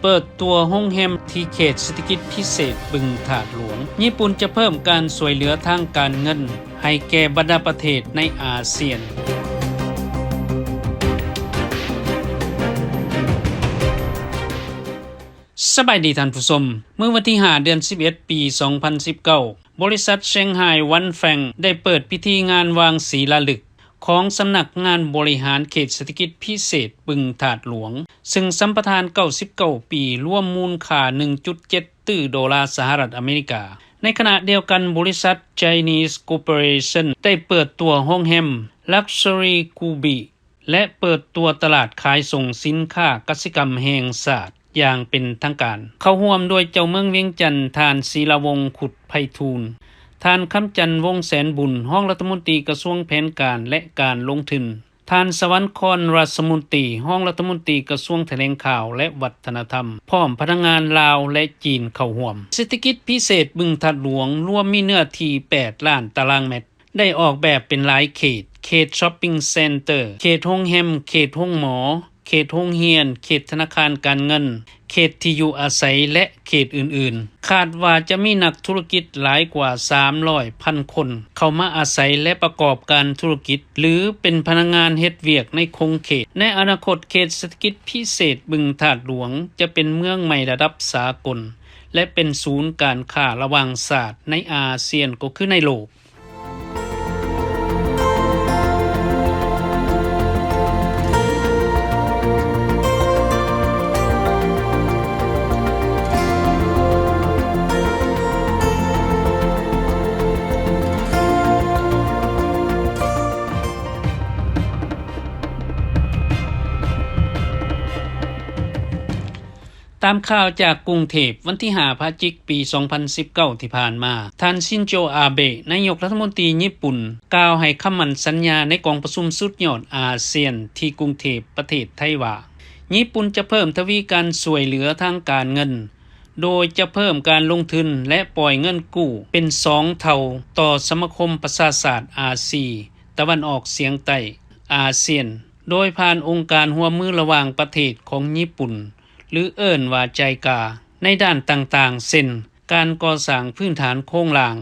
ເປີດຕົວໂຮງແຮມທີ່ເຂດເສດຖະກິດພິເສດບຶງທາດຫຼວງ. ຍີ່ປຸ່ນຈະເພີ່ມການຊ່ວຍເຫຼືອທາງການເງິນໃຫ້ແກ່ບັນດາປະເທດໃນອາຊຽນ. ສະບາຍດີທ່ານຜູ້ຊົມ. ມື້ວັນທີຫ້າ ເດືອນສິບເອັດ ປີສອງພັນສິບເກົ້າ, ບໍລິສັດ Shanghai Wanfeng ໄດ້ເປີດພິທີງານວາງສີລາລຶກ ຂອງສຳນັກງານບໍລິຫານເຂດເສດຖະກິດພິເສດບຶງທາດຫຼວງ, ຊຶ່ງສຳປະທານເກົ້າສິບເກົ້າປີ, ລວມມູນຄ່າໜຶ່ງຈຸດເຈັດຕື້ໂດລາສະຫະລັດອາເມລິກາ. ໃນຂະນະດຽວກັນ, ບໍລິສັດ Chinese Corporation ໄດ້ເປີດຕົວໂຮງແຮມ Luxury Kubi ແລະ ເປີດຕົວຕະຫຼາດຂາຍສົ່ງສິນຄ້າກະສິກຳແຫ່ງຊາດຢ່າງເປັນທາງການ. ເຂົ້າຮ່ວມໂດຍເຈົ້າເມືອງວຽງຈັນ ທ່ານ ສີລະວົງ ຂຸດໄພທູນ, ທ່ານ ຄຳຈັນ ວົງແສນບຸນ ຮອງລັດຖະມົນຕີກະຊວງແຜນການ ແລະ ການລົງທຶນ, ທ່ານ ສະຫວັນຄອນ ຣາຊະມຸນຕີ ຮອງລັດຖະມົນຕີກະຊວງຖະແຫຼງຂ່າວ ແລະ ວັດທະນະທຳ, ພ້ອມພະນັກງານລາວ ແລະ ຈີນເຂົ້າຮ່ວມ. ເສດຖະກິດພິເສດບຶງທາດຫຼວງລວມມີເນື້ອທີ່ແປດລ້ານຕາລາງແມັດ, ໄດ້ອອກແບບເປັນຫຼາຍເຂດ, ເຂດ shopping center, ເຂດໂຮງແຮມ, ເຂດໂຮງໝໍ, ເຂດໂຮງຮຽນ, ເຂດທະນາຄານການເງິນ, ເຂດທີ່ຢູ່ອາໄສ ແລະ ເຂດອື່ນໆ. ຄາດວ່າຈະມີນັກທຸລະກິດຫຼາຍກວ່າສາມຮ້ອຍພັນຄົນເຂົ້າມາອາໄສ ແລະ ປະກອບການທຸລະກິດ ຫຼື ເປັນພະນັກງານເຮັດວຽກໃນຂົງເຂດ. ໃນອະນາຄົດ, ເຂດເສດຖະກິດພິເສດບຶງທາດຫຼວງຈະເປັນເມືອງໃໝ່ລະດັບສາກົນ ແລະ ເປັນສູນການຄ້າລະຫວ່າງຊາດໃນອາຊຽນ ກໍຄືໃນໂລກ. ຕາມຂ່າວຈາກກຸງເທບ, ວັນທີຫ້າ ພະຈິກ ປີສອງພັນສິບເກົ້າ ທີ່ຜ່ານມາ, ທ່ານ ຊິນໂຈ ອາເບະ ນາຍົກລັດຖະມົນຕີຍີ່ປຸ່ນ ກ່າວໃຫ້ຄຳໝັ້ນສັນຍາໃນກອງປະຊຸມສຸດຍອດອາຊຽນທີ່ກຸງເທບ ປະເທດໄທວ່າ, ຍີ່ປຸ່ນຈະເພີ່ມທະວີການຊ່ວຍເຫຼືອທາງການເງິນ, ໂດຍຈະເພີ່ມການລົງທຶນ ແລະ ປ່ອຍເງິນກູ້ເປັນສອງເທົ່າຕໍ່ສະມາຄົມປະຊາຊາດອາຊີຕາເວັນອອກສຽງໃຕ້ ອາຊຽນ, ໂດຍຜ່ານອົງການຮ່ວມມືລະຫວ່າງປະເທດຂອງຍີ່ປຸ່ນ ຫຼື ເອີ້ນວ່າ JICA ໃນດ້ານຕ່າງໆ ເຊັ່ນ ການກໍ່ສ້າງພື້ນຖານໂຄງລ່າງ,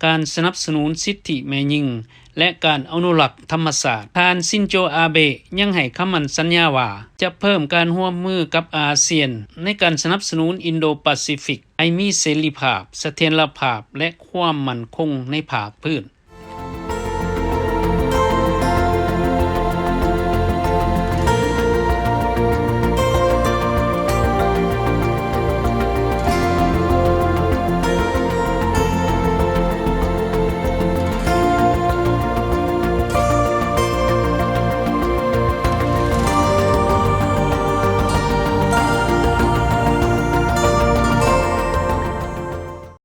ການສະໜັບສະໜູນສິດທິແມ່ຍິງ ແລະ ການອະນຸລັກທຳມະຊາດ. ທ່ານ ຊິນໂຈ ອາເບະ ຍັງໃຫ້ຄຳໝັ້ນສັນຍາວ່າ ຈະເພີ່ມການຮ່ວມມືກັບອາຊຽນໃນການສະໜັບສະໜູນອິນໂດປາຊີຟິກໃຫ້ມີເສລີພາບ, ສະຖຽນລະພາບ ແລະ ຄວາມໝັ້ນຄົງໃນພາກພື້ນ.